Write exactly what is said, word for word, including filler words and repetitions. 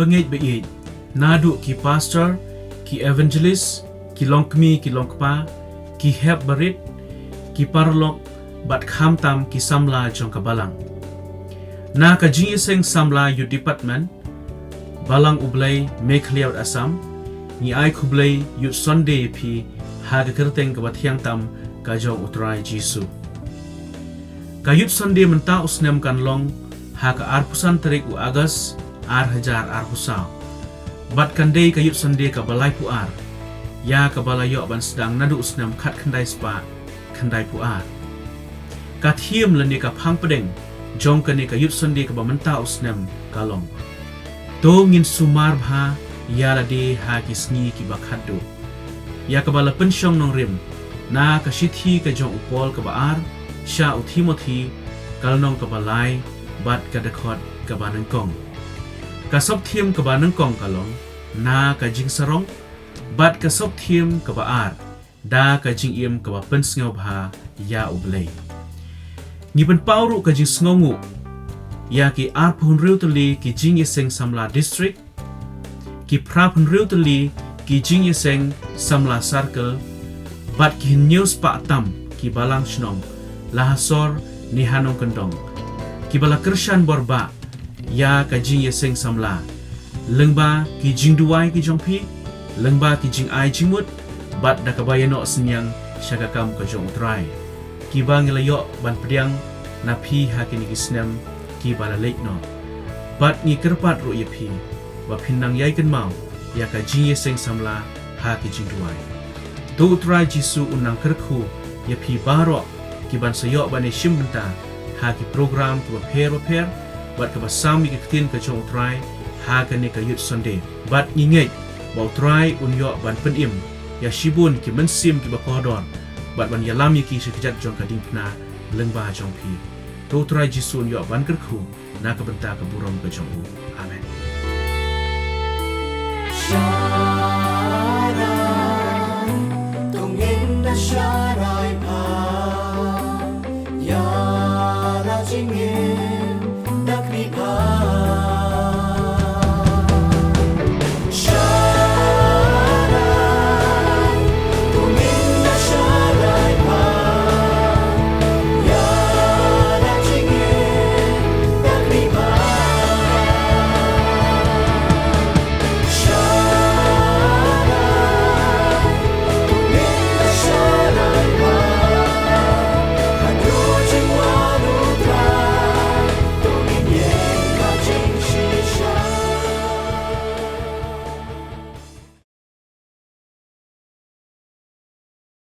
Bangeit baieit, naduh ki pastor, ki evangelist, ki longkmie ki longkpa, ki hep barit, ki paralok, bad khamtam ki samla jong ka balang. Na ka jingïaseng samla Youth Department, Balang U Blei Meghalaya bad Assam, ngi ai khublei Youth Sunday ïa phi ha ka kyrteng kaba thiang tam ka jong U Trai Jisu. Ka Youth Sunday mynta u snem kan long ha ka arphew san tarik u August ar hajar arphew saw. Bad kan dei ka Youth Sunday kaba laiphew ar ïa kaba la ïoh ban sdang naduh u snem khatkhyndai spah khyndaiphew ar. Ka theme lane ka phang pdeng jong kane ka Youth Sunday kaba mynta u snem ka long: To ngin sumar bha ïa lade ha ki sngi kiba khatduh. Ïa kaba la pynshong nongrim na ka shithi ka jong u Paul kaba ar sha u Timothy, ka lynnong kaba lai bad ka dkhot kaba nyngkong. Ka sub theme kaba nyngkong ka long: Na ka jingsarong, bad ka sub theme kaba ar: Da ka jingim kaba pynsngewbha ïa U Blei. Ngi pynpaw ruh ka jingsngewnguh ïa ki arphew hynriew tylli ki jingïaseng samla district, ki phraphew hynriew tylli ki jingïaseng samla circle, bad ki hynñiew spah tam ki balang shnong, la ha sor ne ha nongkyndong, kiba la kyrshan bor bha ïa ka jingïaseng samla, lyngba ki jingduwai ki jong phi, lyngba ki jingai jingmut, bad da kaba ïanoh synñiang sha ka kam ka jong U Trai, kiba ngi la ïoh ban pdiang na phi ha kine ki snem kiba la leit noh. Bad ngi kyrpad ruh ïa phi ba phin nang ïai kynmaw ïa ka jingïaseng samla ha ki jingduwai. To U Trai Jisu un nang kyrkhu ïa phi baroh kiban sa ïoh ban ïashim bynta ha ki program kiba pher bapher, bad kaba sam ïa ka ktien ka jong U Trai ha kane ka Youth Sunday. Bad ngi ngeit ba U Trai un ïoh ban pynim ïa shibun ki mynsiem kiba kordor, bad ban ïalam ïa ki sha kjat jong ka diengphna lyngba jong phi. To U Trai Jisu un ïoh ban kyrkhu na ka bynta ka burom ka jong u. Amen. Shaddai, to ngin da shaddai